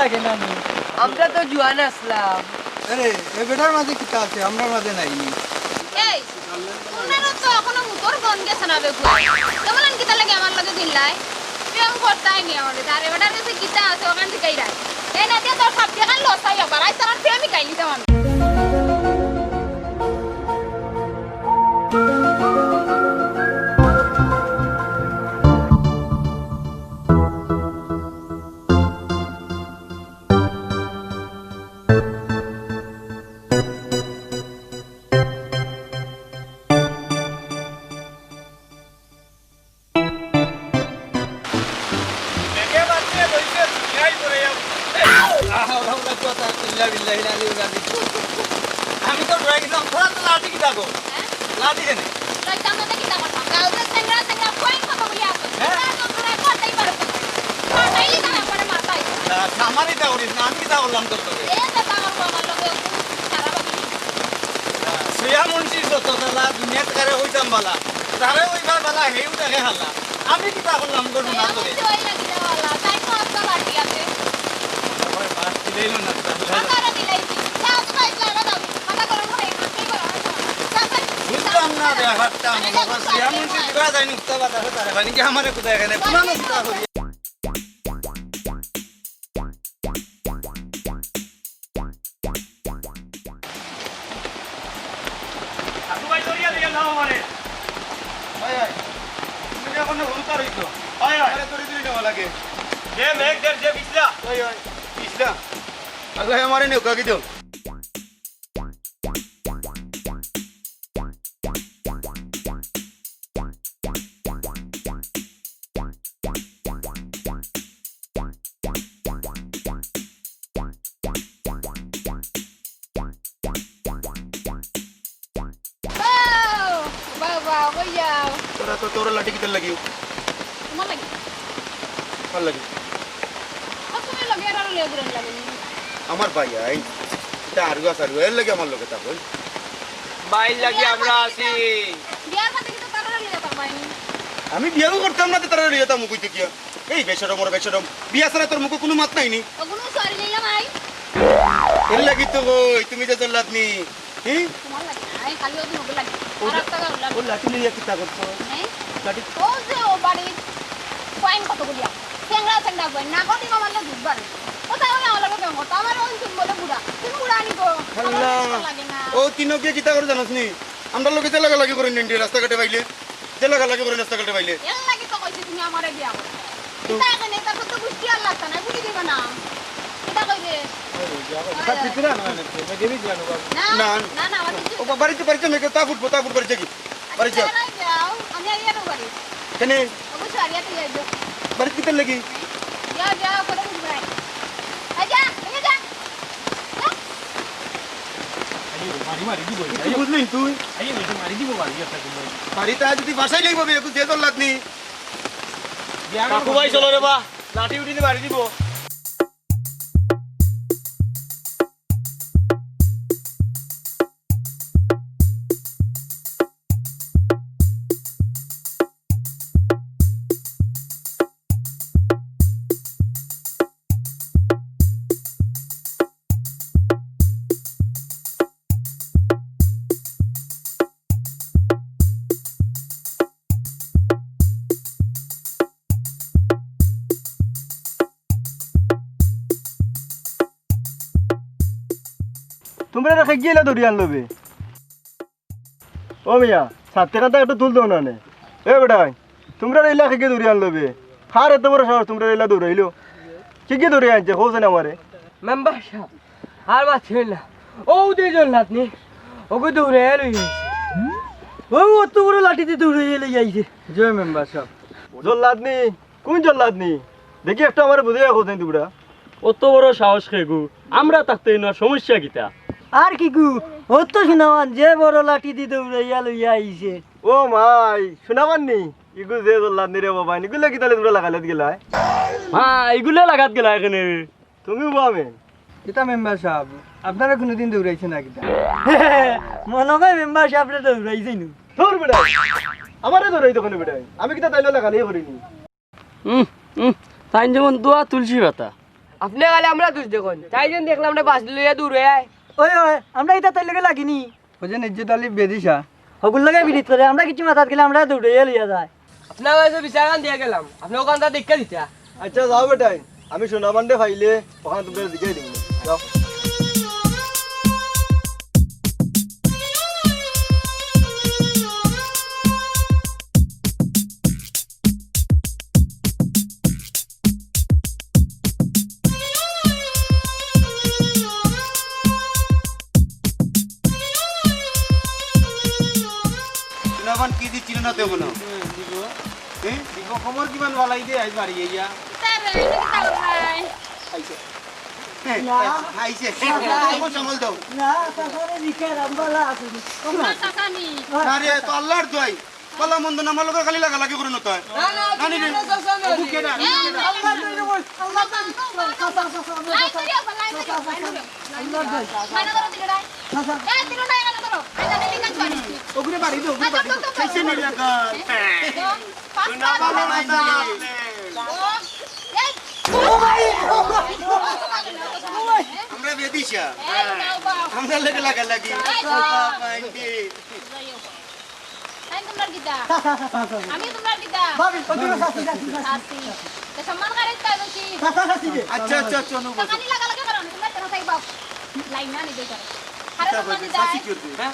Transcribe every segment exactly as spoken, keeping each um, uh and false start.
লাগে না নি? আমরা তো জুয়ান আছলাম। আরে, এ বেটার মাঝে কিতা আছে? আমরার মাঝে নাই নি। এই, তোমরারও তো এখনো মুতর গন্ধ গেছে না বেগুন। কেমন কিতা লাগে আমার লগে দিলাই? প্রেম করতাই নি আমার লগে। আরে বেটার কাছে কিতা আছে ওখান থেকে রাখ। এই না দিয়ে তোর সব জায়গায় লস হয় আবার। আজ তার প্রেমই খাইলি তেমন। বেগে বাদ দিয়ে বইছে, দুনিয়ায় পড়ে যাও। আহ, আল্লাহু আকবার, ইন্না লিল্লাহি ওয়া ইন্না ইলাইহি রাজিউন। আমি তো ডরাই গেছিলাম, তোরা তো লাঠি কিতা গো? হ্যাঁ? লাঠি কেন? লইতাম না, কিতা করতাম? গাঁও যে সেংরা, সেংরা, কয়েন কত বলি আছে? হ্যাঁ? তোরা তো তোরা করতেই পারো। মারতাই না, একবারে মারতাই। না, আমারে কিতা করিস না, আমি কিতা করলাম তোর লগে? এ তো তামার বাবার লগে সারা বাকি। সুয়া মুন্সি যত দাদা দুনিয়াত কারে হইতাম বালা। তারে ওই বালা হেউ দেখে হালা। আমি কিতা করলাম গো না তোরে? ওই লাগি দেওয়ালা, তাই তো আজকাল লাঠি আছে। আমার বাস দিলেই না, তাহলে। তারা দিলাই। না, আজকাল লাগা দাও। মাথা গরম করে, মাথাই গরম করে। বুঝলাম না রে, হাতটা আমার বাবা, সুয়া মুন্সি দিবা যাই নুক্তা বাতাসে তারে। মানে কি আমারে কোথায় এখানে? পুরানো কোথা করি? সাধু ভাই, ধরিয়া দিয়া যাও আমারে। ভাই, ভাই, তুমি যে এখন হুরুতার হইছো। ভাই, ভাই। আরে, তোরে তুই নেওয়া লাগে। যে মেঘ দের যে বিছলা। ভাই, ভাই, বিছলা। আল্লাহ আমারে নেও, কাকি দেও। বাবা, বাবা, কই যাও? তোরা তো, তোরা লাঠি কিতার লাগি? তোমার লাগি। কার লাগি? সবসময় লগে আর আরো লগে ঘুরেন লাগে নি। আমার ভাই, আই। এটা আরুয়া সারুয়া, এর লাগি আমার লগে থাকো। ভাইর লাগি আমরা আছি। বিয়ার মাঝে কিন্তু তারা লগে থাকবাই নি। আমি বিয়াও করতাম না, তো তারা লগে থাকবো কইতে গিয়া। এই বেশরম ওর বেশরম। বিয়া ছাড়া তোর মুখে কোনো মাত নাই নি? ওগুলো সরি নিলাম আই। এর লাগি তো কই, তুমি যে জল্লাদ নি। হি? তোমার লাগে না, এই খালি ওদিন ওকে লাগে। ও আর একটা গাউলা। ও লাঠি লইয়া কিতা করছো? হ্যাঁ? লাঠি। ও যে ও বাড়ি কয়েন কত করিয়া? চেংড়া চেংড়া কয়েন, না কত আমার লোক বুঝবার। ও তাহলে আমার লোক কেমন করতো? আমার ওই তুমি বলে বুড়া। তুমি বুড়া আনি গো। আল্লাহ। আমার লাগে না। ও তিনকে কিতা করে জানোস নি? আমরা লোকে যে লাগালাগি করে নিন রাস্তাঘাটে পাইলে। যে লাগালাগি করে রাস্তাঘাটে পাইলে। এর লাগি তো কইছি তুমি আমারে বিয়া করো। তো কিতা এখানে? তার তো গুষ্টি আর লাগতা না, ভুলি দিবা না। কিতা কইবে? তা পিতরা না, না, না, না, না, না, না, আমার কিছু ও বা-, বাড়িতে, বাড়িতে মেয়েকে তা ফুটবো, তা ফুটবো, বাড়িতে কি? বাড়িতে যাও। আচ্ছা, যাও, আমি আইয়া রো বাড়ি। কেনে? অবশ্য আরিয়া তো যাইবো। বাড়িতে কিতার লাগি? যাও, যাও, করে বুঝবে। এই যা, এই যা। যা। আইয়ে, মারি, মারি দিব, তুই আইয়ে। বুঝলি তুই? আইয়ে, মারি দিব, মারি, একটা সময়। বাড়িতে আজ যদি বাসায় নেই পাবে, একটু যে তোর লাগ নেই। কাকু ভাই, চলো রে বা, লাঠি উঠি দিয়ে মারি দিব। তোমরা রেখে গেলে দৌড়িয়ে আনলো বে। ও মিয়া, সাত টাকাটা একটু তুল দেও না নে। এ বেটাই, তোমরা রেলা খেগে দৌড়িয়ে আনলো বে। হার এত বড় সাহস, তোমরা রেলা দৌড়াইলো। কি কি দৌড়িয়ে আনছে, কও না আমারে। মেম্বার সাহেব, আর বাঁচবেন না। ও দুইজন লাতনি, ওকে দৌড়াইয়া লই আইছে। ও অত বড় লাঠি দি দৌড়াইয়া লই আইছে। জয় মেম্বার সাহেব। জল্লাদ নি, কোন জল্লাদ নি? দেখি একটু আমারে বুঝাইয়া কও চাইন তোমরা। অত বড় সাহস খেগু, আমরা থাকতে না সমস্যা কিতা? আর কি গু, অত সুনামান যে বড় লাঠি দি দৌড়াইয়া লইয়া আইছে। ও মাই, সুনামান নি? ইগু যে জল্লাদ নি রে বাবা, ইগুলে কিতা লে তোমরা লাগাইলাত গেলায়? হ্যাঁ, ইগুলে লাগাত গেলায় এখানে। তুমিও বামে। কিতা মেম্বার সাহেব, আপনারা কোনোদিন দৌড়াইছে না কিতা? মনে হয় মেম্বার সাহেবরে দৌড়াইছে নু। ধুর বেটা, আমারে দৌড়াই দোকানে বেটা, আমি কিতা তাইলে লাগালে করিনি। উম, উম, তাইন যেমন দোয়া তুলসী পাতা। আপনে খালি আমরার দুষ দেখইন। তাই যেন দেখলাম না বাস লইয়া দৌড়ে আয়। ওই, ওই, আমরা ইতা তাইর লগে লাগিনি। ওই যে ইজ্জত আলী বেদিশা। হগুর লগে বিরিত করে, আমরা কিছু মাথাত গেলে আমরা দৌড়াইয়া লইয়া যায়। আপনার কাছে বিচার আন দিয়া গেলাম, আপনি ওখানটা দেখে দিতা। আচ্ছা, যাও বেটাই, আমি সোনাবান্ডে পাইলে ওখান তোমরা জিগাই দিমু। যাও। সোনাবান কি দিচ্ছিল না তেমন? হ্যাঁ? খবর কিমান বালাই দে, আজ বাড়ি আইয়া। তার রে, এটা কি তার ভাই? আইছে। হ্যাঁ, না। আইছে। না। খবর সামাল দাও। না, তারপরে রিকার আমবালা আসুন। তোমার চাচা নি। আরে, তো আল্লাহর দোয়াই। ভালা মন্দ না, আমার লগে খালি লাগালাগি করো না তো। না, না, নানি রে। তুমি আমার চাচা না। বুকে না। এ, আল্লাহ তৈরি বল, আল্লাহ তৈরি। চাচা, চাচা, চাচা, লাইন ধরিও, লাইন ধরিও, লাইন ধরিও। আল্লাহ তৈরি। মানা করো, দিকে রায়। চাচা। এ, দিকে রায়, মানা করো। আচ্ছা, দিকে রায়। ওগুলো বাড়ি দে, ওগুলো বাড়ি দে। আচ্ছা, তো, তো, তো। খাইছে নি লাগা। এ, তো, পাঁচ না, পাঁচ না, না, না, না। না। ও, এই। ও ভাই, ও ভাই, ও ভাই। আমরা বেদিশা। এই, যাও, বাবা। আমরা লেগে লাগালাগি। এই, যাও। বাবা, আন্টি। তাই তোমরা কিতা? আমি তোমরা কিতা? ভাবি, ওই দিকে শাস্তি, শাস্তি, শাস্তি। শাস্তি। তো সম্মান করে তাই বেশি। আচ্ছা, আচ্ছা, আচ্ছা, অনুভব। তো খালি লাগালাগি করো না, তোমরা কেন থাকি বাপ? লাইন না নিতে পারো। আরে সম্মান দিতে হয়। শাস্তি কি করবে? হ্যাঁ?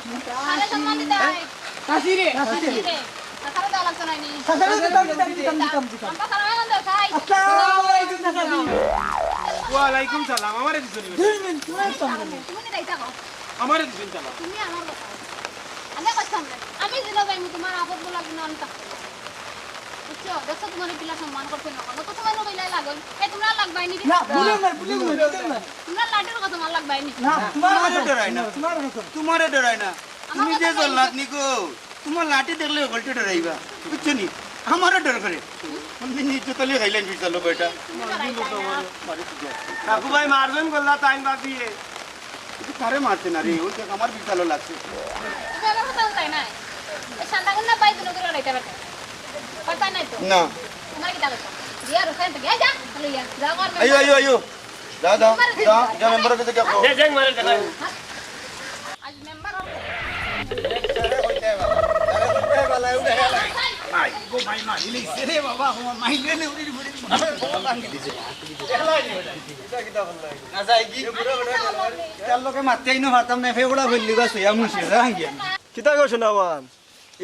আরে সম্মান দিতে হয়। শাস্তি রে। শাস্তি রে। তাছাড়া দেওয়া লাগতো না নি। তাছাড়া দিতাম, দিতাম, দিতাম, দিতাম, দিতাম। আমরা সারা এখন দরকার। আসসালামু আলাইকুম, চাচা। ওয়ালাইকুম সালাম। আমারে দিছো নি? দুই মিনিট, তুমি তো আমারে। তুমি কি দায়িত্ব করো? আমারে দিছো নি চাচা? তুমি আমার কথা। আমি করতাম না। আমি দিলে যাইমু তোমার আপদ বলা গুণ আনতাম। বুঝছো? দেখছো তোমার এই পিলা সম্মান করতে না। কত তোমার মোবাইলে লাগল। এ তোমরা লাগবাই নি? না, ভুলে না, ভুলে না, ভুলে না। তোমরা লাঠের কথা তোমার লাগবাই নি? না, তোমার তোমারে কথা। ডরাই না। তোমার কথা। তোমারে ডরাই না। আমার তুমি কথা যে কই? জল্লাদ নি গো, তোমার লাঠি দেখলে হকলটা ডরাইবা। বুঝছো নি? আমারও ডর করে। কোনদিন ইজ্জত আলী খাইলেন বিশাল বেটা। তুমি ডরাইতায় না। কাকু ভাই মারবেন বললা তাই ভাবিয়ে। একটু তারে মারতে না রে, ওই দেখ আমার বিশালও লাগছে। তুমি আমার কথা শুনতাই না। এই শান্তা কন্যা ভাই দুনো করে লড়াইতে পারতে। পারতাই নাই তো। না। তোমার কি দাঁড়াতো? দিয়া রোখান তো গিয়া যা, তাহলে ইয়া, যা কর। আইও, আইও, আইও। যা, যা, যা, যা, মেম্বারর কাছে গিয়া কও। যে, যে, মারে দেখা। আজ মেম্বার হবে। আরে, কইতে হবে। আরে, কইতে হবে, লাই উঠে গেল। আই, গো, ভাই, মারিলিছে রে বাবা, আমার মাইলে নে, উড়ি, উড়ি, উড়ি, ভাঙি দিছে। না, যাই কি? এ বুড়া বেটা, তার লগে মাততেই না পারতাম না, ফেগুড়া ফেললি গা, সইয়া মুছে, যা, হাঙ্গিয়া। কিতা গো, সোনামান?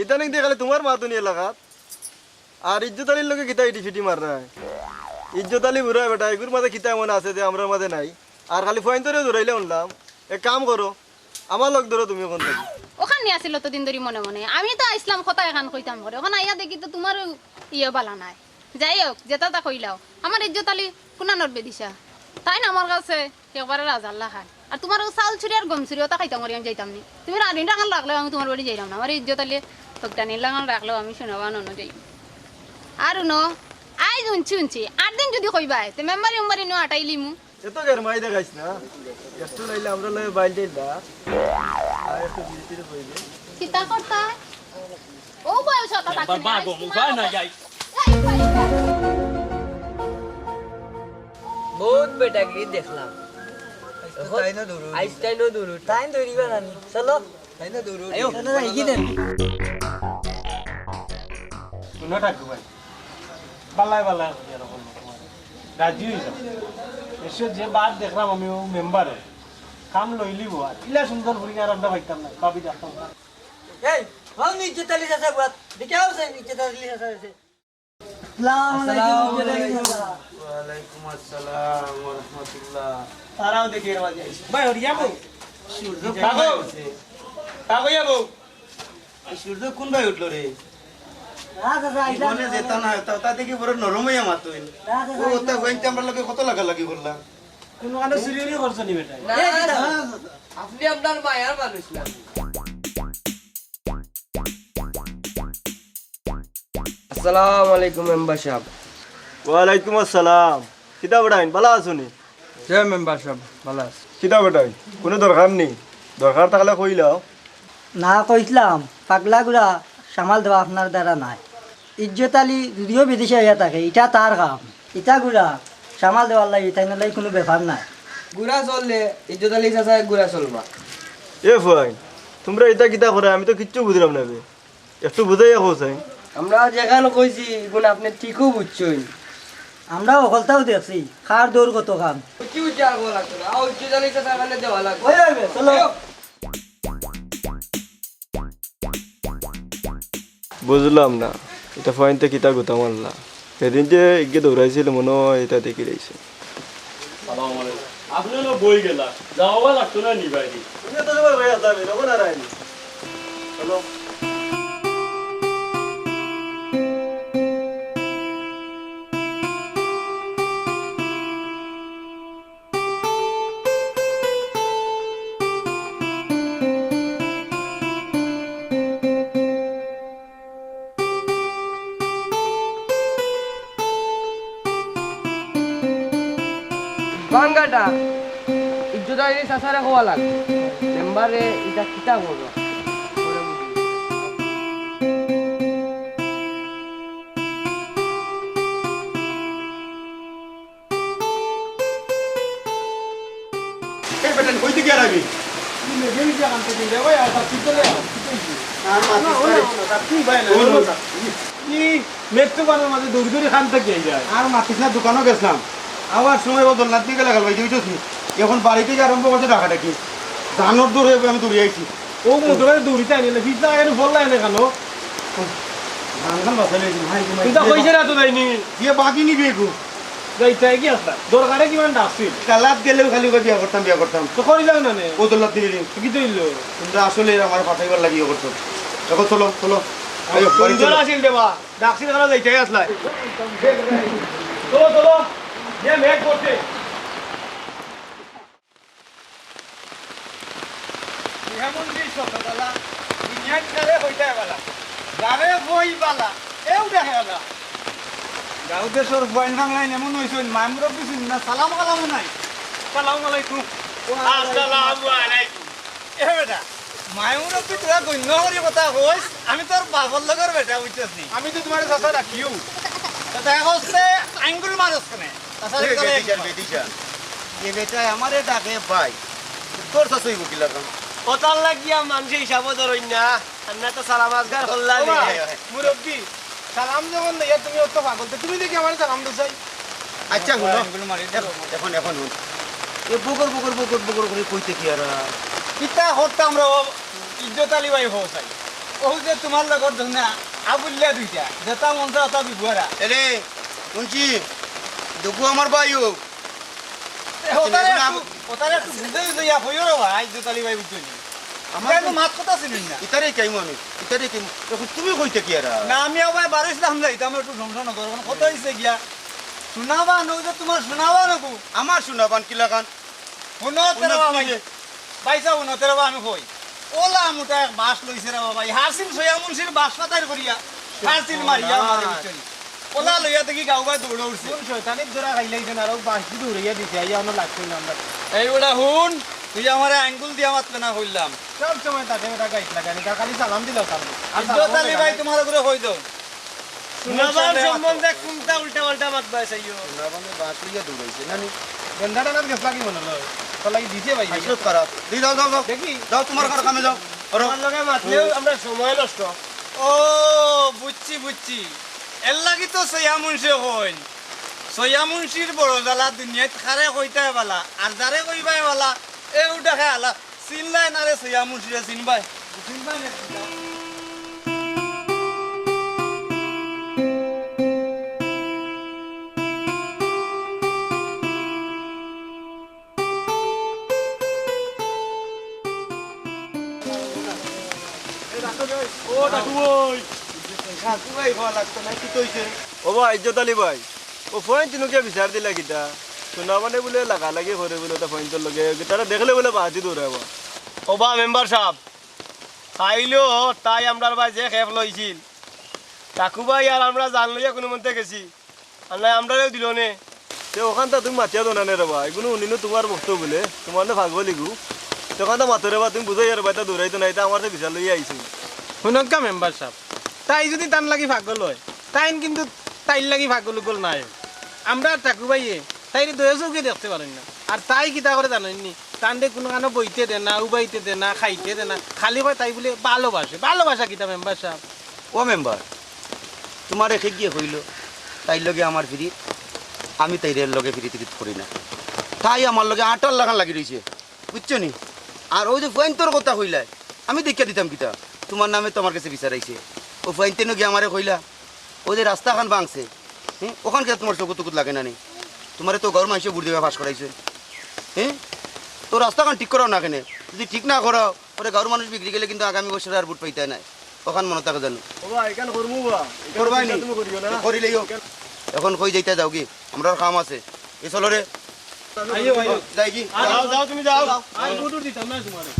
ইদানিং দিয়ে খালি তোমার মাতুনি এলাকাত। আর ইজ্জত আলীর লগে কিতা ইটি ফিটি মাররায়? ইজ্জত আলী বুড়া বেটা, এগুর মাঝে কিতা এমন আছে যে আমরার মাঝে নাই? আর খালি ফুয়াইন্তরে জোরাইলে শুনলাম। এক কাম করো, আমার লগ ধরো তুমি ওখান থেকে। ওখান নিয়ে আসিল তো দিন ধরি মনে মনে। আমি তো আইসলাম কথা এখান কইতাম করে। ওখান আইয়া দেখি তো তোমারও ইয়ে বালা নাই। যাই হোক, যেটা তা কইলাও। আমার ইজ্জত আলী কুনানোর বেদিশা। তাই না আমার কাছে একবারে রাজার লাখান। আর তোমার ও চাউল চুরি আর গম চুরি ওটা খাইতাম করি আমি যাইতাম নি। তুমি রানির লাখান রাখলেও আমি তোমার বাড়ি যাইলাম না। আমার ইজ্জত আলী ভক্তানির লাখান রাখলেও আমি সোনাবান অনুযায়ী। আর উনো, আইজ উনছি উনছি। আট দিন যদি কইবায়, তে মেম্বারি উম্বারি নিয়ে আটাই লিমু। এত গেরমাই দেখাইস না। একটু লাইলে আমরা লয়ে বাইল দিলা। আর একটু বিড়ি টিড়ি কইলে। কিতা করতা? ও বয়স হতা মেম্বার থাকে না, বাগো, আইসক্রিম উপায় আনো। নাই, যাই। এই, এই, এই। বহুত বেটাগিরি দেখলাম। আইজ তাই না দৌড়। আইজ তাই না দৌড়। তাই দৌড়িবা না নি। চলো। তাই না দৌড়। আইও। চলো, এগিয়ে দেন। শুনো ঠাকুর ভাই। বালায় বালায় কইয়া রাখো না তোমার। রাজি হই যাও। এসে যে বাদ দেখলাম আমি ও মেম্বারে। কাম লইলিব আর। ইলা সুন্দর ফুরি আর আমরা পাইতাম না। ভাবি দেখতাম না। এই, হও নি ইজ্জত আলী চাচা বুয়াত। দেখে আও সে ইজ্জত আলী চাচা আছে। আসসালামু আলাইকুম, ইজ্জত আলী চাচা। ওয়ালাইকুম আসসালাম ওয়া রাহমাতুল্লাহ। তারাও দেখে এর মাঝে আইছে। ভাই, হরিয়া বউ। সূর্য কাগো। কাগো ইয়া বউ। এই সূর্য কোন ভাই উঠলো রে? না, চাচা, এই আইলাম। বনে যেতা না, তা, তা দেখি বড় নরম হইয়া মাতইন। না, চাচা, ও, আইলাম। তা হইতে আমরা লগে কত লাগালাগি করলা। কোনো কানো চুরি উরি করছো নি বেটা? না, এই কিতা? না, চাচা। আপনি আপনার মায়ার মানুষ না। আসসালামু আলাইকুম মেম্বার সাহেব। ওয়ালাইকুম আসসালাম। কিতা বেটাইন, ভালা আছো নি? জি মেম্বার সাহেব, ভালা আছি। কিতা বেটাইন, কোনো দরকার নি? দরকার থাকলে কইলাও। না কইছিলাম, পাগলা গুড়া সামাল দেওয়া আপনার দ্বারা নাই। ইজ্জত আলী যদিও বিদেশে আইয়া থাকে, ইটা তার কাম। ইতা গুড়া সামাল দেওয়ার লাগি, তাইন লাগি কুনু ব্যাপার নায়। গুড়া চললে ইজ্জত আলী চাচায় গুড়া চলবা। এ ফুয়াইন, তুমরা ইতা কিতা কররায়? আমি তো কিচ্ছু বুঝরাম না বে। একটু বুঝাইয়া কও চাই। আমরা যেখান কইছি, ইগুন আপনে ঠিকউ বুঝছইন। আমরা হকলতাউ দেখছি, কার দৌড় কত খান। বুঝছি, বুঝছি, আর কওয়া লাগতো না। আও, ইজ্জত আলী চাচার কানে দেওয়া লাগতো। ওই, ওই, ওই, চলো। আও। বুঝলাম না, ইতা ফুয়াইন্তে কিতা গুতা মারলা? সেদিন যে ইগে দৌড়াইছিল, মনো অয় ইতা দেখি রইছে। সালাম আলাইকুম। আপনে অনো বই গেলা, যাওয়া লাগতো না নি বাইরে? তুমি তো সবার ভাই আসলাম, তখন আর আইনি। চলো। বাঙ্গাটা, ইজ্জত আলী চাচারে কওয়া লাগে। মেম্বারে ইতা কিতা করো? এই বেটা, কইতে কি আর আইবি? তুই লেগে গেছিস এখান থেকে, রে ভাই, আর তার পিছনে আর কি কইছিস? আর মাতিস না, না, রে। ওই না, ওই না, তুই ভাই না, ওই ওই না। না। কি মেট্রো বানের মাঝে দৌড়ি দৌড়ি খান থেকে আইয়া? আর মাতিস না, দোকানো গেছিলাম। আবার সময় বদল না দিয়ে গেলে গেল, এই যে বুঝছিস নি? এখন বাড়ি থেকে আরম্ভ করছে ডাকাডাকি। জানোর দৌড়ে আমি দৌড়ে আইছি। ও মোটরে দৌড়িতে আনিলে, পিছলা এনে বললা এনে কেন? ধান ধান বাসাইলে, ভাই, ঘুমাই। তুই তো কইছে না তো যাইনি। দিয়ে বাকি নিবি একটু। যাইতে কি আসলা? দরকারে কি মানে ডাকছিল? কালাত গেলেও খালি ওকে বিয়া করতাম, বিয়া করতাম। তো করিলাম না নে। ও তো লাত্তি দিলি। তো কি তো হইলো? তোমরা আসলে আমার পাঠাইবার লাগিয়ে করছো। এখন চলো, চলো। আরে, বাড়ি সুন্দর চলো। আছিল দেবা। ডাকছিল কালা যাইতে আসলাই। চলো, চলো। যে মেঘ করছে। এমন যে শত বালা, দুনিয়াত কারে কইতায় বালা, যারে কই বালা, এও দেখে বালা। গাঁও দেশর বয়ান বাংলায় এমন হইছে, মায় মুরব্বি শুনি না, সালাম কালামও নাই। সালাম আলাইকুম। আসসালামু আলাইকুম। এ বেটা, মায় মুরব্বি তোরা গণ্য করি কথা কইস, আমি তোর বাপর লগর বেটা, বুঝছস নি? আমি তো তোমার চাচা রাখিও। তো দেখা হচ্ছে আঙ্গুল মারস কেনে? তাছাড়া এ কি তাহলে বেটিশান, বেটিশান। এ বেটায় আমারে ডাকে ভাই। তোর চাচা হইব কি লাগাম? ওটার লাগিয়া মানষে হিসাবও ধরইন না। আর না তো সালাম আজগার করলা ও নি। ভাই, মুরব্বি, সালাম যখন লইয়া তুমি অত পাগল, তো তুমি দেখি আমারে সালাম দিছাই। আচ্ছা, হুনো। আঙ্গুল মারি এখন, এখন, এখন হুন। এ বগর, বগর, বগর, বগর করে কইতে কি আর? কিতা করতাম রে, ও ইজ্জত আলী ভাই হো চাই। ও যে তোমার লগর ধর না, আবুল্লা দুইটা, যেটা মন চায় ওটা বিবুয়ারা। এরে, শুনছি, দেখো আমার ভাই ও। এ, ওটারে একটু, ওটারে একটু বুঝে বুঝে ইয়া কইও রে ভাই, ইজ্জত আলী ভাই বুঝছো নি? আমার ইটা তো তো মাত কথা শুনিস না। ইতারে কাইমু আমি, ইতারে কাইমু। এখন তুমি কইতে কি আর? না, আমি আবার বারো ইসলাম যাই, তো আমার একটু ধ্বংস না করো, কত হইছে গিয়া? শোনাবা, নৌ যে তোমার শোনাবা নাকু? আমার শোনাবান কি লাগান? হুনো তেরা বাবা, হুনো কি রে? ভাইসাব, হুনো তেরা বাবা, আমি কই। ওলা মোটা এক বাঁশ লইছে রে বাবা, এই হাসিল সৈয়া মুন্সির বাঁশ পাতার করিয়া, হাসিল মারিয়া মারে না। বুঝছো নি? ওলা লইয়া দেখি গাঁও গাঁও দৌড় উঠছে। কোন শয়তানির জোড়া খাইলাইছে না, আর ও বাঁশ দি দৌড়াইয়া দিছে, আইয়া অনো লাগছে না আমরা। এই ওটা হুন, তুই আমারে আঙ্গুল দিয়া মাতবে না কইলাম। সব সময় তাকে বেটা গাইট লাগানি, তা খালি সালাম দিল সালাম। আর ইজ্জত সালাম আলী ভাই, দেখানি। তোমার উপরে কই দাও। শোনাবার সম্বন্ধে কোনটা উল্টা পাল্টা মাত বায় চাইও? শোনাবানে বাঁশ লইয়া দৌড়াইছে, না নি? গেন্দা টানাত গেছলা কি মনে লয়? তার লাগি দিছে ভাই। হাসরত খারাপ। দি দাও, দাও, দাও। দেখি। যাও, তোমার ঘর কামে যাও। করো। তোমার লগে মাতলেও আমরা সময় নষ্ট। ও, বুঝছি, বুঝছি। এর লাগি তো সৈয়া মুন্সি কইন। সৈয়া মুন্সির বড় জ্বালা দুনিয়াত কারে কইতায় বালা, আর যারে কইবায় বালা, এ উঠা খায় আলা। চিনলায় না রে সৈয়া মুন্সিরে চিনবায়? চিনবায় না, চিনবায়। ও, দাদু ওই। দাদু ভাই, ভালো লাগতো না, কি তো হইছে? ও ভাই, ইজ্জত আলী ভাই, ও ফোন চিনু কে বিচার দিলা কিতা? শোনা মানে বলে লাগালাগি করে বলে ওটা ফোন তোর লগে, তারা দেখলে বলে বাহাতি দৌড়াবো। ও বা মেম্বার সাহেব, খাইলো তাই আমরার ভাই যে খেপ লইছিল, টাকু ভাই আর আমরা জান লইয়া কোনো মন্তে গেছি। আর নাই, আমরারেও দিল নে। তে ওখানটা তুমি মাতিয়া দো না নে রে বা, এগুলো উনিনু তোমার বক্তব্য বলে, তোমার নে পাগল ইগু। তে ওখানটা মাতো রে বা, তুমি বুঝাই আর বা, এটা দৌড়াইতো না, এটা আমার তো বিশাল লইয়া আইছি। হুনক্কা মেম্বার সাহেব, তাই যদি তান লাগি পাগল হয়, তাইন কিন্তু তাইর লাগি পাগল উগল নাই। আমরা আর টাকু ভাইয়ে তাইরে দুইও চউখে দেখতে পারইন না। আর তাই কিতা করে জানইননি? তানরে কুনুখানো বইতে দেয় না, উবাইতে দেয় না, খাইতে দেয় না। খালি কয় তাই বুলে ভালোবাসে। ভালোবাসা কিতা মেম্বার সাব? ও মেম্বার, তুমারে কে গিয়া কইলো তাইর লগে আমার পিরিত? আমি তাইর লগে পিরিত টিরিত করি না। তাই আমার লগে আটার লাখান লাগি রইছে, বুঝছো নি? আর অউ যে ফুয়াইন্তর কথা কইলায়, আমি দেখিয়া দিতাম কিতা? তুমার নামে তো আমার গেছে বিচার আইছে। অউ ফুয়াইন্তে নু গিয়া আমারে কইলা, অউ যে রাস্তাখান ভাংছে, হুম, অখান কিতা তুমার চউখো টুকুত লাগে না নি? তুমারে তো গাউর মানষে ভোট দিয়া পাশ করাইছে, হুম? তো রাস্তাখান ঠিক করাও না কেনে? যুদি ঠিক না করাও, পরে গাউর মানুষ বিগড়ি গেলে কিন্তু আগামী বছর আর ভোট পাইতায় নায়। অখান মনো থাকে জানো। ও বা, ইখান করমু বা। ইখান করবায় নি? তুমি করিও না। করিলেইও। অখন কই যাইতায় যাওগি? আমরার কাম আছে। এ চলো রে। আইও, আইও। যাইগি? যাও, যাও, তুমি যাও। আর ভোট দিতাম না তুমারে।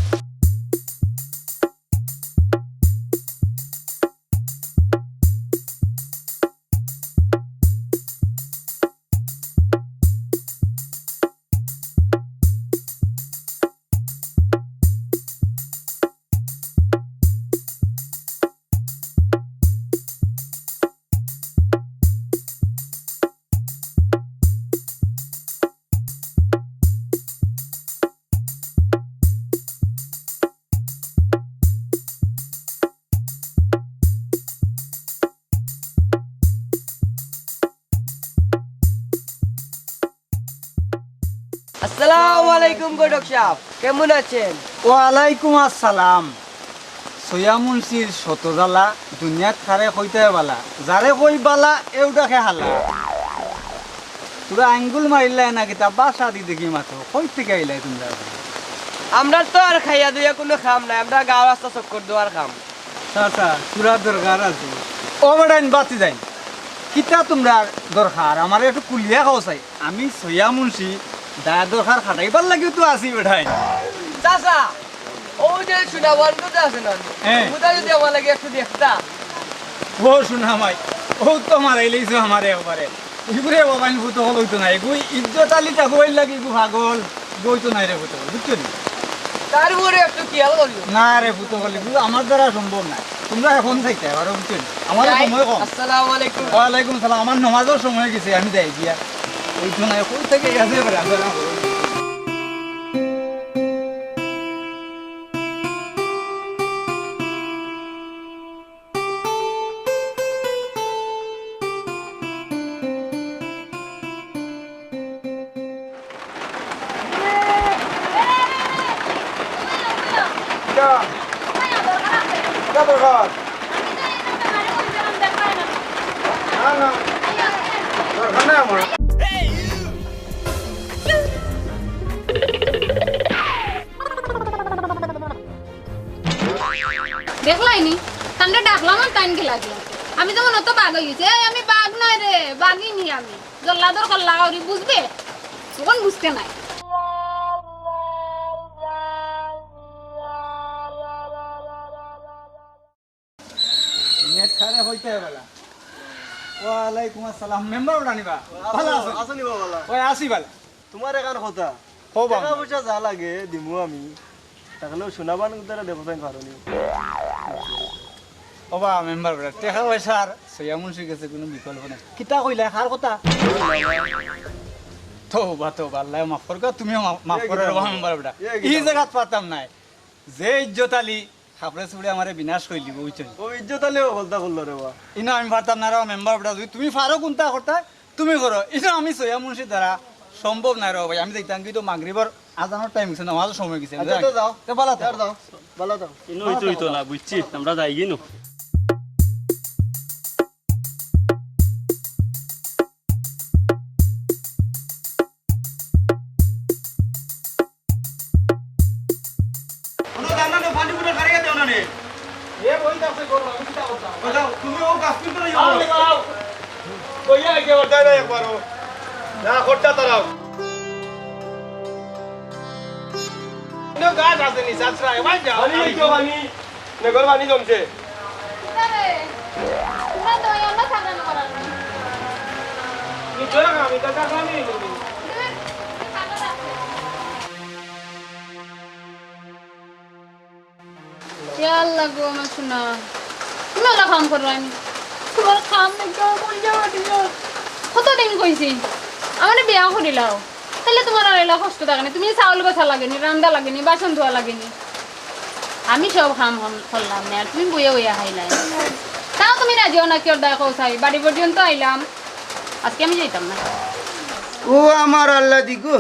আসসালামু আলাইকুম ঘটক সাব, কেমন আছেন? ওয়ালাইকুম আসসালাম। সইয়া মুন্সির শত জ্বালা, দুনিয়াত কারে কইতায় বালা, যারে কই বালা, এউ ডাকে হালা। তোরা আঙ্গুল মারিলায় না কিতা, বাসা দি দেখি মাতো, কই থাকি আইলায় তুমরা? আমরা তো আর খাইয়া দুইয়া কুনু কাম নাই, আমরা গাঁও রাস্তা চক্কর দেওয়ার কাম। চাচা, তোরা দরকার আছে। ও বেটাইন বাতি যাইন। কিতা তুমরার দরকার? আমারে একটু খুলিয়া কও চাই। আমি সইয়া মুন্সি, দায় দরকার খাটাইবার লাগিউ তো আছি বেটাইন। চাচা, অউ যে সোনা বন্ধু যে আছে না, হ্যাঁ। অটা যুদি আমার লাগি একটু দেখতা। ও সোনা মাই, অউ তো মারাইলাইছো আমারে একবারে। ইগুরে বাবা, আমি ফুত অকল অইতো নায়। ইগু ইজ্জত আলী ঠাকুরর লাগি ইগু পাগল, ইগু অইতো নায় রে ফুত অকল, বুঝছো নি? তারপরে একটু খেয়াল করিও। না রে ফুত অকল, ইগু আমার দ্বারা সম্ভব নায়। তুমরা অখন চাইতায় পারো, বুঝছো নি? আমার যাই, সময় কম। আসসালামু আলাইকুম। ওয়ালাইকুম সালাম। আমার নমাজর সময় অই গেছে, আমি যাই গিয়া। অইতো নায়, কই থাকি গেছে এবারে, আমরা না বলি। কিতা? কিতা দরকার? না, না। দরকার নাই আমার। দেখলায়নি? তানরে ডাকলাম আর তাইন গেলাগি। আমি যেমন অত বাঘ অই গেছি। এই, আমি বাঘ নায় রে, বাঘিনী আমি। জল্লাদর কল্লা করি বুঝবে? অখন বুঝতে নায়। নেট খারে হইতে বালা। ওয়ালাইকুম আসসালাম। মেম্বার উঠানি বা? ভালা আছো? আছো নি বা ভালা? ওই আছি ভালা। তুমার এখান কথা। হো বা। টেকা পয়সা যা লাগে দিমু আমি। থাকলেও সোনা বান উদ্ধারে দেখো তাই পারো নি। ও বা মেম্বার বেটা, টেকা পয়সার সইয়া মুন্সির গেছে কুনু বিকল্প নাই। কিতা কইলা, কার কথা? তওবা, তওবা, আল্লায় মাফ করউক্কা, তুমিও মাফ, মাফ করো রে বা মেম্বার বেটা। ই জাগাত পারতাম নায়। যে ইজ্জত আলী কাপড়ে চুপড়ে আমারে বিনাশ করিলিবো, বুঝছো নি? ও ইজ্জত আলীও হকলতা করলো রে বা। ইনো আমি পারতাম না রে বা মেম্বার বেটা, যুদি তুমি পারো কুনতা করতায়, তুমি করো। ইনো আমি সইয়া মুন্সির দ্বারা সম্ভব নায় রে বা ভাই। আমি যাইতাম কি, তো মাগরিবর আজানর টাইম অই গেছে, নামাজর সময় অই গেছে। আচ্ছা, তো যাও। তে বালা থাকো। যাও, বালা থাও। ইনো অইতো, অইতো না, বুঝছি, আমরা যাইগি নু। ওনো জানো না, পানি গুলো গাড়িয়ে দেও না নে। এ বই দাও, কই করো, আমি কিতা করতাম? ও যাও, তুমি ও গাছ তুলতে যাও। আও, আও। কইয়া আগে ওর দাঁড়ায় একবারও। না, খোরটা তারাও। কোনো গাছ আছে নি, চাচরা, এ ভাই যাও। পানি অইতো, পানি। নে, ঘর পানি জমছে। কিতা রে? তোমরা তো ওই অন্য সামনে করার না। নিচে রাখো, আমি তো দেখলামই। ইয়া আল্লাহ গো, আমার সোনা। তুমি অলা কাম কররায় নি। তুমার কাম নাই, কেউ বলছে না, ঠিক আছে? কতদিন কইছি? আমারে বিয়া করিলাও, তাইলে তুমার আর ইলা কষ্ট থাকে নি। তুমি চাউল বাছা লাগে নি, রান্দা লাগে নি, বাসন ধোয়া লাগে নি। আমি সব কাম হম-, করলাম নে, আর তুমি বইয়া বইয়া খাইলায়। তাও তুমি রাজি অও না, কিওর দায় কও চাই, বাড়ি পর্যন্ত আইলাম, আজকে আমি যাইতাম না। ও আমার আল্লাহ দিগো,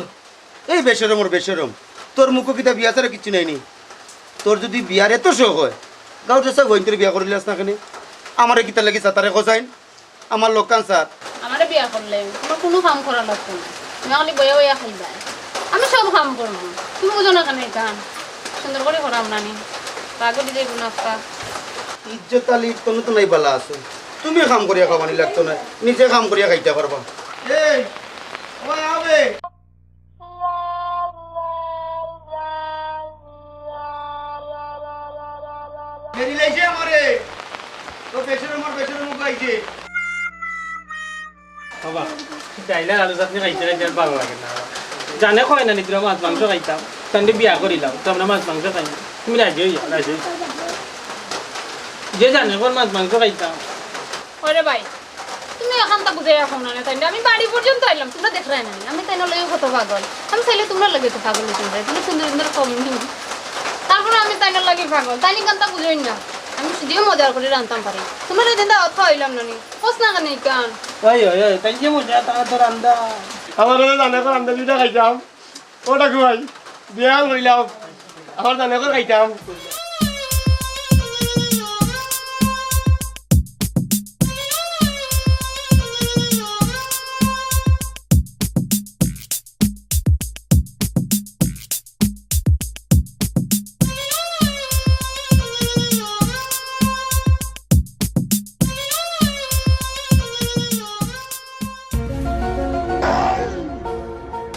এই বেশরমর বেশরম, তোর মুখো কিতা বিয়া ছাড়া কিচ্ছু নাই নি? তোর যুদি বিয়ার এত শখ অয়, গাউর চাচা গইন্তরে বিয়া করিলাস না কেনে? আমারে কিতার লাগি চাচারে কছাইন? আমার লক্ষান স্যার। আমারে বিয়া করলে তুমার কুনু কাম করা লাগতো না, তুমি খালি বইয়া বইয়া খাইবায়। আমি সব কাম করমু, তুমি বুঝো না কেনে ইখান? সুন্দর করি করাম না নি, পাগল অই যাইবো না আস্তা। ইজ্জত আলী তনে তো নাই বালা আছে, তুমি কাম করিয়া খাওয়ানি লাগতো না, নিজে কাম করিয়া খাইতা পারবা। এই, ওই আবে। বেরিলাইছে আমারে। তো বেশরমর বেশরম উবাইছে। বাবা, ডাইল আর আলু চাটনি খাইতে খাইতে আর ভালা লাগে না। জানে কয় না নি তোরা মাছ মাংস খাইতাম, তাইনরে বিয়া করিলাও, তো আমরা মাছ মাংস খাই না। তুমি রাজি অইয়া, রাজি অইয়া। যে জানে কর মাছ মাংস খাইতাম। ওরে ভাই, তুমি অখানতা বুঝাইয়া কও না নে তাইনরে। আমি বাড়ি পর্যন্ত আইলাম, তুমরা দেখরায় না নি? আমি তাইনর লাগি কত পাগল। আমি চাইলে তুমরার লাগি তো পাগল অইতাম পারি। তুমি সুন্দর সুন্দর কম নি। তারপরে আমি তাইনর লাগি পাগল। তাইন ইখানতা বুঝইন না। আমি যুদিও মজা করি রানতাম পারি। তুমরারে দিন দাওয়াত খাওয়াইলাম না নি? কছ না কেনে ইখান? ওই, ওই, ওই, তাইন যে মজা, তারা তো রান্দা। আমার ওরা জানে তো রান্দা দুইটা খাইতাম। ও টাকু ভাই, বিয়া করিলাও, আমার জানে করে খাইতাম।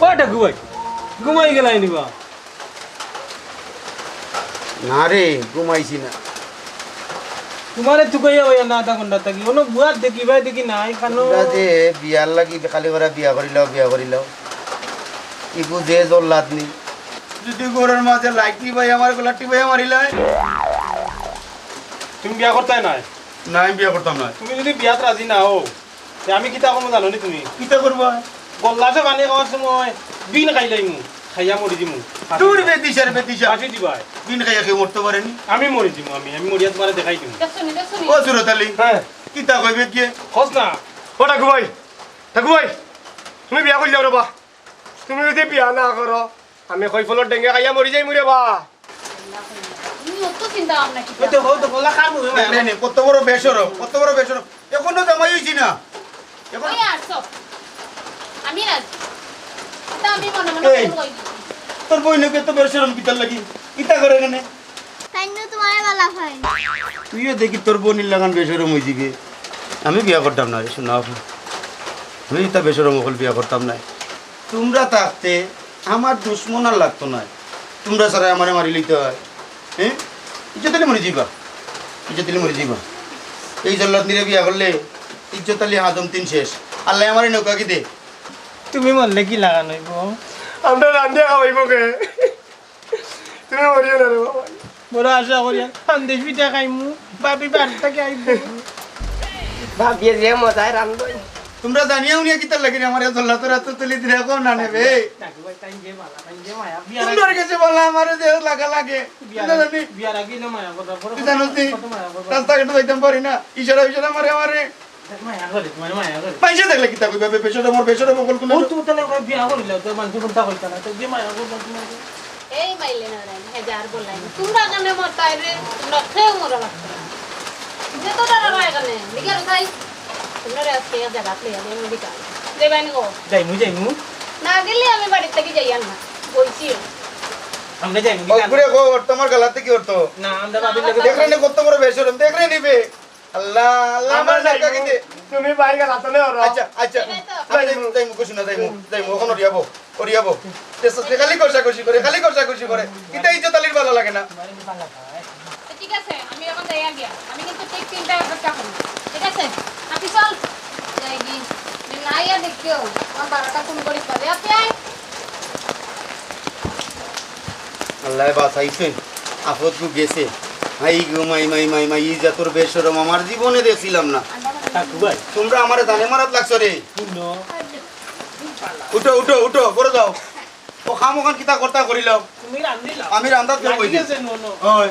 ও টাকু ভাই, ঘুমাই গেলায় নি বা? না রে, ঘুমাইছি না। তুমারে তুকাইয়া অইয়া না আধা ঘন্টা থাকি, অনো বুয়াত দেখি ভাই দেখি নাই, কানো। তোমরা যে বিয়ার লাগি খালি করা বিয়া করিলাও, বিয়া করিলাও। ইগু যে জল্লাদ নি। যুদি ঘরর মাঝে লাইট নিবাই আমার গলা টিপাইয়া মারিলায়। তুমি বিয়া করতায় নায়? না, আমি বিয়া করতাম নায়। তুমি যুদি বিয়াত রাজি না অও, তে আমি কিতা করমু জানো নি তুমি? কিতা করবা? গল্লাসে পানি খাওয়ার সময় বিন খাইলাইমু, খাইয়া মরি যিমু। দূর বেদিশার বেদিশা। ফাঁসি দিবায়। বিন খাইয়া কেউ মরতে পারে নি। আমি মরি যিমু, আমি, আমি মরিয়া তুমারে দেখাই দিমু। দেখছো নি, দেখছো নি? ও সুরত আলী, হ্যাঁ। কিতা কইবে কিয়ে? কছ না। ও টাকু ভাই, টাকু ভাই, তুমি বিয়া করিলাও রে বা। তুমি যুদি বিয়া না করো, আমি কইফলর ডেঙ্গে খাইয়া মরি যাইমু রে বা। তুমি অত চিন্তা ভাবনা কিতা? ওই তো, ওই তো, গলা খান হবে, দেখলে নি, কত বড় বেশরম, কত বড় বেশরম। অখনো জামাই অইছি না। অখন ওই আর সব। আমি রাজি। ইতা আমি মনে মনে এই, কই দিছি। তোর বইন অগু এত বেশরম কিতার লাগি? ইতা করে কেনে? তাইন তো তুমারে বালা পাইন। তুইও দেখি তোর বইনর লাখান বেশরম অইযিবে। আমি বিয়া করতাম নায় রে, শোনা আপু। আমি ইতা বেশরম অকল বিয়া করতাম নায়। তুমরা থাকতে আমার দুশমন আর লাগতো নায়। তুমরা ছাড়া আমারে মারিলিতে অয়। হ্যাঁ? ইজ্জত আলী মরি যিবা। ইজ্জত আলী মরি যিবা। এই জল্লাদ নিরে বিয়া করলে ইজ্জত আলী হাজম তিন শেষ। আল্লায় আমারে নৌকা কি দে? তুমি মরলে কি লাখান অইবো? আমরা রান্ধিয়া খাওয়াইমু কে? তুমি মরিও না রে বাবা। বড় আশা করি আর সন্দেশ পিঠা খাইমু, ভাবি বাড়ি থাকি আইবো। ভাবিয়ে যে মজায় রান্ধই। তুমরা জানিয়া হুনিয়া কিতার লাগি রে আমারে জল্লাদর আতো তুলি দিরায় কও না নে বে। টাকু ভাই, তাইন যে বালা, তাইন যে মায়া, বিয়ার তুমরার গেছে বালা আমারে যে লাগা লাগে। বিয়ার তুমরা জানি? বিয়ার আগে না মায়া কথা, বড় তুই জানোস নি? কত মায়া কথা। রাস্তাঘাটে যাইতাম পারি না, ইশারা ইশারা মারে আমারে। মায়া করে, তুমারে মায়া করে। মাইনষে দেখলে কিতা কইবা, বে-, বেশরম, আমার বেশরম অকল কুনো ও তো তাইলে ওরা বিয়া করিলে, তো মানষে কুনতা কইতা না, তো যে মায়া করবো তুমারে। এই মাইলে না রে, হে যার বলাই। তুমরা কেনে মরতায় রে, তুমরা কেউ মরা লাগতো না। যে তো তারা রয় কেনে, লিখে রয় তাই। তুমরারে আজকে এক জাগাত লইয়া যাই, মুদি কাল। যাইবায় নি গো? যাইমু, যাইমু। না গেলে আমি বাড়ি থাকি যাইয়ার না, বলছি। আমরা যাইমু, ও ঘুরে গো, ওর তোমার গালাতে কি অর্থ? না, আমরা ভাবির লগে দেখরে নি কত বড় বেশরম, দেখরে নি বে। আল্লাহ, আল্লাহ, আমার আমার জায়গা যাইমু। কিতে? তুমি বাইরে রাতলে ওরা। আচ্ছা, আচ্ছা। যাইমু। আমি যাইমু, যাইমু, কইছি না, যাইমু, যাইমু, অখন ওরিয়াবো, ওরিয়াবো। তে সত্যি খালি কষাকষি করে, খালি কষাকষি করে। ইতা ইজ্জত আলীর ভালা লাগে না। ঠিক আছে, আমি অখন যাই আগে। আমি কিন্তু ঠিক তিনটায় অপেক্ষা করমু। ঠিক আছে? আপনি চল। যাই গি। যে নাই আর দেখিও। আমার বারোটা ফোন করি পাবে। আপনি আয়। আল্লায় বাঁচাইছে, আফত গু গেছে। হাই গো মাই, মাই, মাই, মাই, ই জাতর বেশরম আমার জীবনে দেখছিলাম না। কাকু ভাই। তুমরা আমারে জানে মারাত লাগছো রে। শুনো। উঠো, উঠো, উঠো, পড়ো যাও। ও কাম অখান কিতা করতা করিলাও। তুমি রান্ধিলা? আমি রান্ধাত যাবো লাগি ওই দিন। গেছে নুনো। ওই।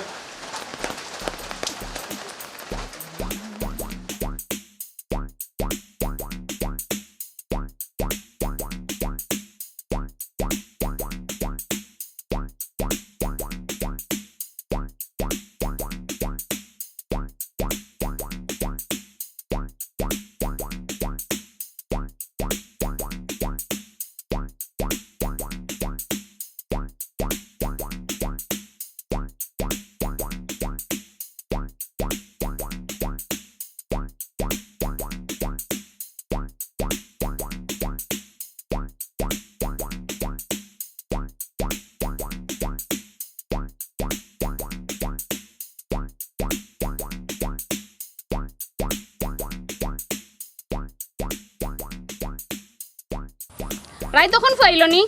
রাইত অখন ফুয়াইলো নি?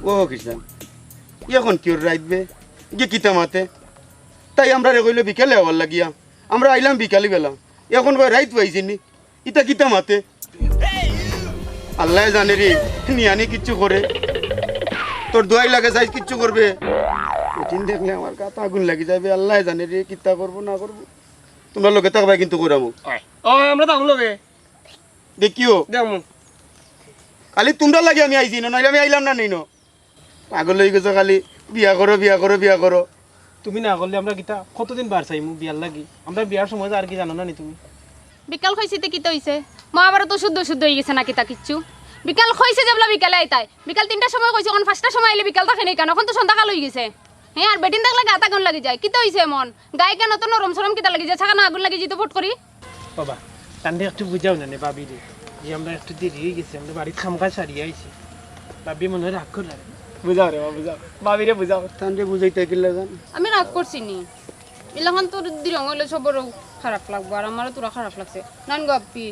ও কৃষ্ণ, এখন কিওর রাইত বে? গিয়ে কিতা মাতে? তাই আমরারে কইলো বিকালে আওয়ার লাগিয়া। আমরা আইলাম বিকালে বেলা। এখন কয় রাইত ফুয়াইছে নি। ইতা কিতা মাতে? আল্লায় জানে রে, নিয়ানি কিচ্ছু করে। তোর দোয়াই লাগে, সাইজ কিচ্ছু করবে। কঠিন দেখলে আমার গাত আগুন লাগি যাইবে। আল্লায় জানে রে, কিতা করবো না করবো। তুমরা লগে থাকবায় কিন্তু কইরামু। ও, আমরা থাকমু লগে। দেখিও। দেখমু। খালি তুমরার লাগি আমি আইছি না, নাইলে আমি আইলাম না নি। পাগল অই গেছো খালি, বিয়া করো, বিয়া করো, বিয়া করো। তুমি না করলে আমরা কিতা কতদিন বার চাইমু বিয়ার লাগি? আমরা বিয়ার সময় আর কি জানো না নি তুমি? বিকাল কইছি তে কিতা অইছে? মা আবার তো শুদ্ধ শুদ্ধ অই গেছে না কিতা কিচ্ছু? বিকাল কইছে যে বলা বিকালে আইতায়। বিকাল তিনটার সময় কইছে, অখন পাঁচটার সময় আইলে বিকাল থাকে নি কেনে? অখন তো সন্ধ্যাকাল অই গেছে। হ্যাঁ, আর বেটিন দেখলে গাত আগুন লাগি যায়। কিতা অইছে এমন? গায়ে কেন অত নরম সরম কিতা লাগি যায়? ছাকা না আগুন লাগি যেত ফট করি। বাবা, তানরে একটু বুঝাও না নে, ভাবিরে। যে আমরা একটু দেরি অই গেছে, আমরা বাড়িত কাম কাজ সারিয়া আইছি। ভাবি মনে অয় রাগ কররা। বুঝাও রে মা, বুঝাও। ভাবিরে বুঝাও। তানরে বুঝাইতে কিলা জান? আমি রাগ করছি নি। ইলাখান তোর দিরং অইলে সবরও খারাপ লাগবো, আর আমারও তোরা খারাপ লাগছে। নান গো আপ্পি,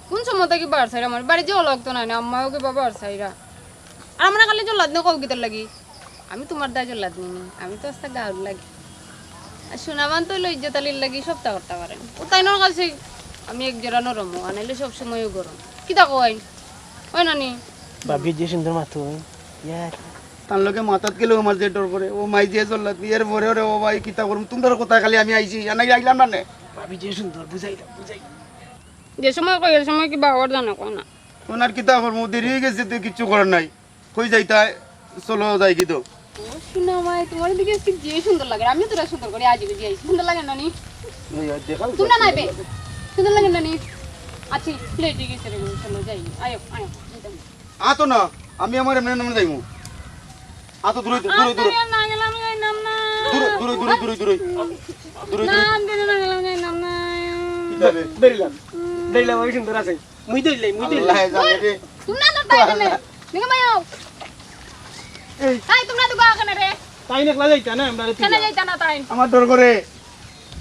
কোন সময় থাকি বার চাইরা আমার বাড়ি যাওয়া লাগতো না নি, আম্মাও কিবা বার চাইরা। আর আমরা খালি জল্লাদ নে কও কিতার লাগি? আমি তুমার দায় জল্লাদ নি, আমি তো আস্তা গাউর লাগি। আর সোনামান তো অইলো ইজ্জত আলীর লাগি সবতা করতা পারে। ও তাইনর কাছে আমি এক জোড়া নরম, আনাইলে সব সময়ও গরম। কিতা কইন? অয় না নি? ভাবি যে সুন্দর মাতো, ইয়ার। তার লগে মাতাত গেলেও আমার যে ডর করে, ও মাই যে জল্লাদ, এর পরে ওরে ও ভাই কিতা করুম, তুমরার কথায় খালি আমি আইছি, আর নাইলে আইলাম না নে। ভাবি যে সুন্দর, বুঝাই দাও, বুঝাই। যে সময় কই, এর সময় কিবা অওয়ার জানো, কও না। অখন আর কিতা করমু, দেরি অই গেছে, তো কিচ্ছু করার নাই। কই যাইতায়? চলো যাই কি তো। ও সোনা মাই, তুমার দিকে আজকে যে সুন্দর লাগে, আমিও তোরা সুন্দর করি আজি বুঝি আইছি। সুন্দর লাগে না নি? এই, এই, দেখা তোমরা নাই বে। সুন্দর লাগে না নি? আচ্ছা, লেট অই গেছে রে, চলো যাই। আয়ো, আয়ো, যাইতাম। আতো না, আমি আমার এমনে এমনে যাইমু। আতো দূরে, দূরে, দূরে। আমি না গেলে আমি যাইতাম না। দূরে, দূরে, দূরে, দূরে, দূরে। দূরে, না, দূরে। আমি না গেলে আমি যাইতাম না। কি যাবে? বেরিলাম। বেরিলাম, আমি সুন্দর আছে। মুই দইলাই, মুই দইলাই। আল্লাহ জানে রে। তোমরা না তাই কেনে? নিকে মায়ও। এই। তাই তোমরা তো গাও কেনে রে? তাই একলা যাইতা না, আমরা কেনে যাইতা না তাই? আমার ডর করে।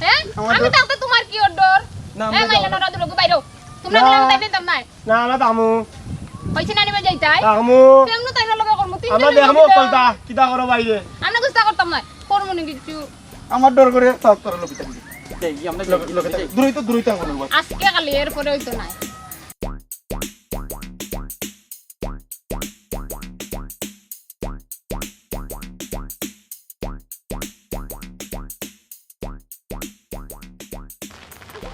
হ্যাঁ? আমার আমি ডর। থাকতে তোমার কি ওর ডর? না, আমরা হ্যাঁ, মাইলা যাবো। নরা দূর বাইরো। তোমরা না। গেলে আমি তাই দিতাম নাই। না, আমরা দামু। কইছি না নিবে যাইতাই? দামু। কেমন তাই না লগে করমু? তিনটা আমরা মিলে দেখমু দিতাম। কলতা, কিতা করো বাইরে? আমরা গুস্তা করতাম না। করমু নি কিচ্ছু। আমার ডর করে, থাক, তোরা লগে থাকবি। এই, আমরা লগে, লগে থাক। দূরই তো, দূরই থাক, আমার বাবা। আজকে খালি, এরপরে অইতো না।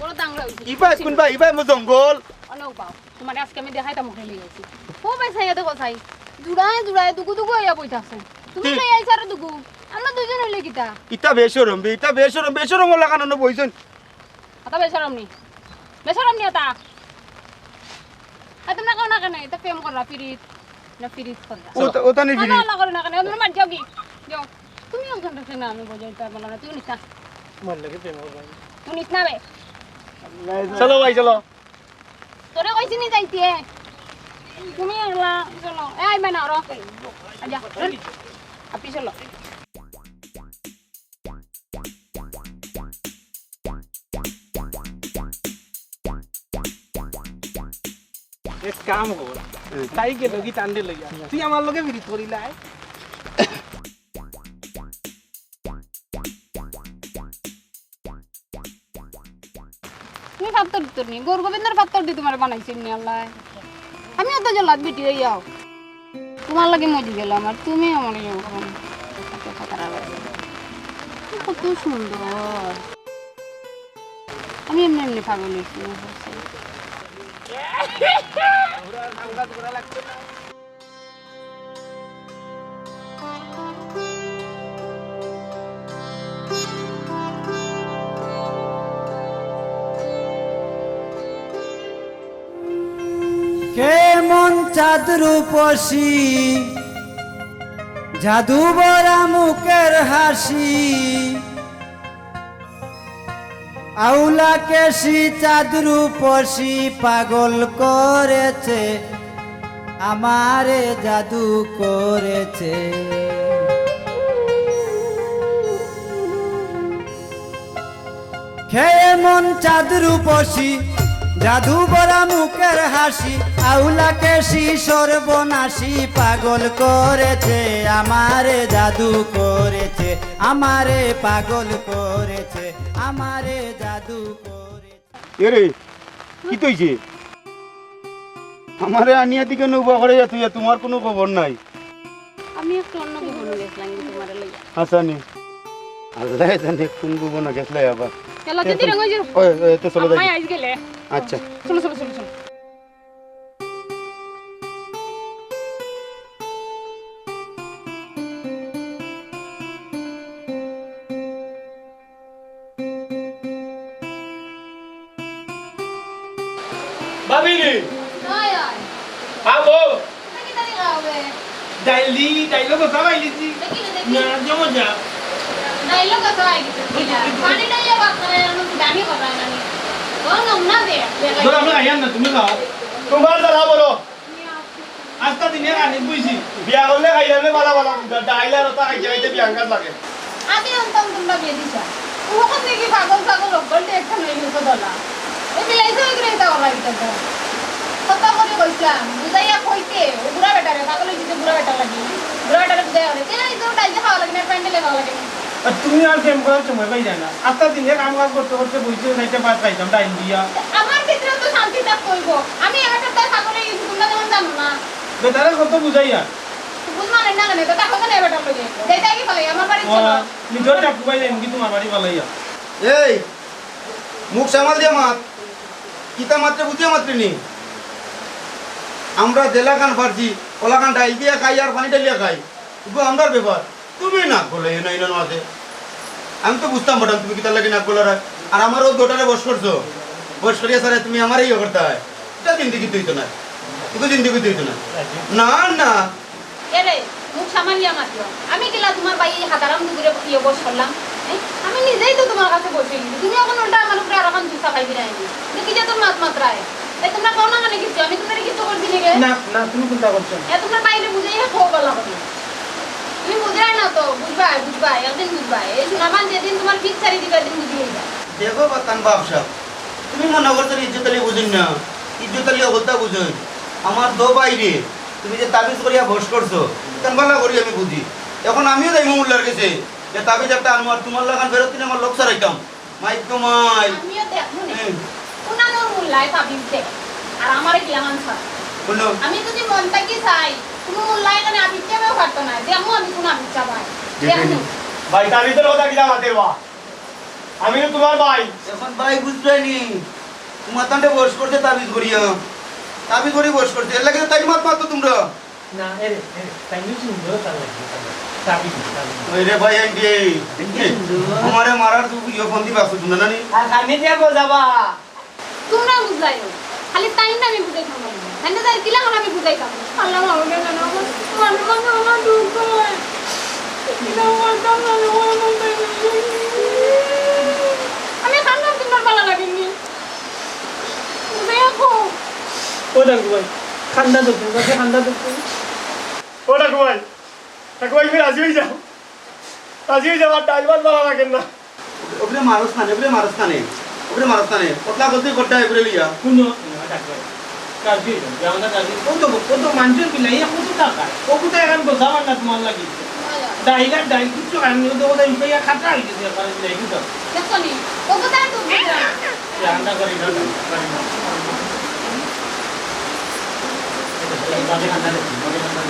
বড় দাংরা অইছে। ইবায় কুনবা? ইবায় মো জঙ্গল। অনো পাও। তোমারে আজকে আমি দেখাইতাম, মুখে লই আইছি। ও ভাই, চাইয়া দেখো, চাই। জুড়ায় জুড়ায় দুগু দুগু অইয়া বই থাকছে। তুমি কি? লই আইছো আরো দুগু। আমরা দুইজন অইলে কিতা? ইতা বেশরম বে, ইতা বেশরম, বেশরম অলা কানো বইছইন। অতা বেশরম নি? বেশরম নি অতা? আর তোমরা কও না কেনে? ইতা প্রেম কররা, পিরিত। না পিরিত কররা। ও তা, ও তা নি না, পিরিত। না, না করো না কেনে? তোমরা মার যাও কি? যাও। তুমি একজন রাখলে না, আমি বজাই তো আর বললাম না। তুই নিস না। মার লাগে প্রেম করবা। তুই নিস না বে। চলো ভাই, চলো। তোরে কইছি নি যাইতে? তুমি একলা চলো। এ, আইবা না, রো। আচ্ছা, চল। আপনি চলো। এক কাম কর, তাই গেল কি তান্ডে লইয়া, তুই আমার লগে পিরিত করিলাই। তুমি পাত্তর দিত নি, গৌর গোবিন্দর পাত্তর দি তোমারে বানাইছে নি আল্লাহ। আমি অত জল্লাদ বেটি অইয়াও। তুমার লাগি মরি গেলাম, আর তুমি আমার ইয়ে করো। কত সুন্দর। আমি এমনি এমনি পাগল অইছি। কেমন চাঁদ রূপসী, জাদু ভরা মুখের হাসি, আউলা কেশি চাঁদ রূপসী পাগল করেছে, আমারে জাদু করেছে। খেয়ে মন চাঁদ রূপসী, জাদু ভরা মুখের হাসি, আউলা কেশি সর্বনাশী পাগল করেছে, আমারে জাদু করেছে, আমারে পাগল করেছে, আমারে জাদু করেছে। এরে, কিতা অইছে? আমারে আনিয়া দিকে নৌবা করে যা তুই, তুমার কুনু খবর নাই। আমি একটু অন্য ভুবনো গেছলাম গি তুমারে লইয়া। হাছানি? আল্লায় জানে কুন ভুবনো গেছলায় আবার। চলো, দিদি, রঙ অইছে। ওই, ওই, তো চলো যাই। আম্মাই আইজ গেলে। আচ্ছা। চলো, চলো, চলো, চলো। ভাবি রে। নয়, নয়। আবো। তুমি কি তালি খাওয়াবে? ডাইল দি, ডাইলও কথা পাইলিছি। দেখি না, দেখি। না, জমো যা। ডাইলও কথা পাইলিছি। পানি ডাইলে ভাত খাওয়ায়, আমি দামি কথা জানি। ও, নমুনা দে। ধরো, আমি খাইয়ার না, তুমি খাও। তুমার জ্বালা বড়। আস্তা দিনে রানি বুঝছি। বিয়া করলে খাইলাম রে বালা বালা, ডাইল আর ওটা খাইতে খাইতে বিয়া আঙ্গাজ লাগে। আগে আনতাম তুমরা বিয়া দিছা। ওখান থেকে পাগল ছাগল হকল টেকশন হয়ে গেছে দলা। ওই মিলাইছে ওই করে এটা ওরা এটা তো। কত করে কইছিলাম, বুঝাইয়া কইতে, ও বুড়া বেটারে, পাগল হয়ে গেছে বুড়া বেটার লাগি। বুড়া বেটারে বুঝাইয়া ওরে, তে এই তো ডাইলে খাওয়া লাগে না, প্যান্ডেলে খাওয়া লাগে না। আর তুমি আর প্রেম করার সময় পাই যায় না। আস্তা দিনে কাম কাজ করতে করতে বইতে খাইতে ভাত খাইতাম ডাইল দিয়া। আমার ভিতরে তো শান্তি থাকতে হইব। আমি এলাকার তাই পাগল হয়ে গেছি, তোমরা যেমন জানো না। বেটারে কত বুঝাইয়া? বুঝ মানে না কেন? তো তাকে কেন এবার ডাকলো যে? যেটাই কি ফেলাই, আমার বাড়ি ও, চলো। নিজের ডাকু ভাই এমনি তোমার বাড়ি ফালাইয়া। এই, মুখ সামাল দিয়া মাত। কিতা মাত্রে বুঝিয়া মাত্রে নি। আমরা জেলাখান পারছি, ওলাখান ডাইল দিয়া খাই আর পানি ডালিয়া খাই। এগু আমরার ব্যাপার। তুমি নাক গলাইও না, ইনো মাঝে। আমি তো বুঝতাম পারতাম তুমি কিতার লাগি নাক গলারায়। আর আমার ও দুটারে বশ করছো। বশ করিয়া সারে তুমি আমারে ইয়ে করতায়। এটা জিন্দেগিত অইতো না। এটা জিন্দেগিত অইতো না। না, না। এরে, মুখ সামালিয়া মাতিও। আমি কিলা তোমার ভাই এই হাতারাম দুপুরে ইয়ে বশ করলাম? হ্যাঁ? আমি নিজেই তো তোমার কাছে বশ অই গেছি। তুমি এখন উল্টা আমার উপরে আর এখন দুসা খাই দিলায় নি। দেখি যে তোর মাত মাত্রায়। এই তোমরা কও না মানে কিছু, আমি তোমারে কিছু করছি নি রে? না, না, তুমি চিন্তা করছো না। এ তোমরা বাইরে বুঝাইয়া কও বালা করি। তুমি বুঝরায় না তো, বুঝবায়, বুঝবায়, একদিন বুঝবায়। এই সোনামান যেদিন তোমার পিঠ ছাড়ি দিবা, এদিন বুঝি যাইবা। দেখো বাতান বাপ সাহেব, তুমি মনে করছো ইজ্জত আলী বুঝইন না, ইজ্জত আলী অবস্থা বুঝইন। আমার দো বাইরে, তুমি যে তাবিজ করিয়া বশ করছো, তেন বালা করি আমি বুঝি। এখন আমিও যাইমু মোল্লার গেছে, যে তাবিজ একটা আনমু আর তোমার লাখান ফেরত দিন আমার লোক সারাইতাম। মাইক তো মাই। আমিও দেখমু নে। হুম। কুনানোর মোল্লায় তাবিজ দে। আর আমারে গিয়া মান ছাড়। বলো। আমি যদি মন থাকি চাই, কুনু মোল্লায় এখানে আবির চাবেও পারতো না। যে আম্মু আমি কুনু আবির চাবাই। দেখে নি। দেখমু। ভাই, তাবিজের কথা কিলা মাতের বা? আমি তো তোমার ভাই। এখন ভাই বুঝরায় নি। তোমার তান্ডে বশ করছে তাবিজ করিয়া। তাবিজ করি বশ করছে। এর লাগি তো তাই মাত মারতো তোমরা। না, এরে, এরে, তাই নিয়ে সুন্দর তার লাগি, তার লাগি। চাবি দিন, চাবি দিন। ওই রে ভাই, এই যে, এই যে, সুন্দর। আমারে মারার তো ইয়ে ফোন দিবা, শুধু না, না, নি? আর খানি দিয়া বোঝাবা। তোমরা বুঝাইও। খালি তাই না আমি বুঝাইতাম পারি না। তাই না তার কিলা আমি বুঝাইতাম। আল্লাহ, আমার কেন না, আমার, আমার, আমার, আমার দুঃখ হয়। কিলা করতাম না, আমার মন চাই না। আমি কান্না তোমরা ভালো লাগেনি। দেখো। ও ডাকু ভাই, খান্দা ধরতে, কাছে খান্দা ধরতে। ও ডাকু ভাই, ডাকু ভাই, তুমি রাজি হয়ে যাও। রাজি হয়ে যাও, আর ডাইল ভাত ভালো লাগে না। ওগুলো মারস না, ওগুলো মারস না নে। ওগুলো মারস না নে। কতলা গলতি করতে হয়, ওগুলো লিয়া। শুনো, ডাকু ভাই। রাজি হয়ে যাও, যে আমরা রাজি। ও তো, ও তো মানুষের বিলাই, ও তো টাকা। ও কোথায় এখন বোঝা পার না তোমার লাগি? ডাইল আর ডাইল কিচ্ছু খায়নি, ও তো কোথায় লুকাইয়া খাটা হয়ে গেছে, এখন বিলাই কোথাও। দেখো নি, ও কোথায় তো বুঝলাম। রান্না করি না, রান্না করি না।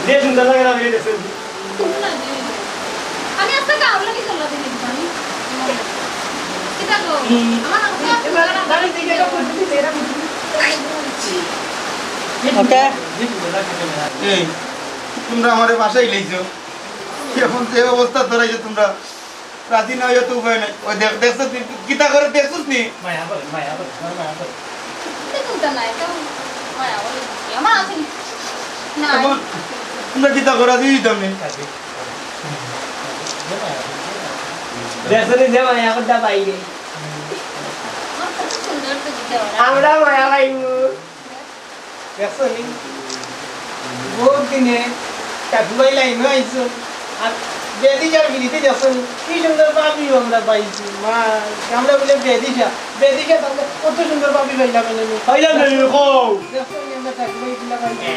যে সুন্দর লাগে না, আমি দেখছি। আমি আজকে কাউরে কি করলা দিন আমি? কিতা গো? আমার হাতে ওকে। এই, তোমরা আমারে বাসায় লইছো, এখন যে অবস্থা ধরাইছো তোমরা, রাজি না হইয়া তো উপায় নাই। ওই দেখ, দেখছো তুই কিতা করে, দেখছিস নি? মায়া করে, মায়া করে, মায়া করে। কিতা চিন্তা নাই, তো মায়া করে। আমার আছে নি? না। এখন তোমরা কিতা করে, রাজি হইতাম নি। দেখছো নি যে মায়া করতা বাইরে? আমার কত সুন্দর তো দিতে ওরা। আমরা মায়া পাইমু। দেখছো নি? বহুত দিনে কাকু ভাই লাইনও আইছো। আর বেদিশার বিড়িতে দেখছো নি? কি সুন্দর ভাবিও আমরা পাইছি। মা, আমরা বলে বেদিশা, বেদিশা তাহলে কত সুন্দর ভাবি পাইলাম এনে। পাইলাম না, এরকম। দেখছো নি, আমরা কাকু ভাই কিলা পাইছি।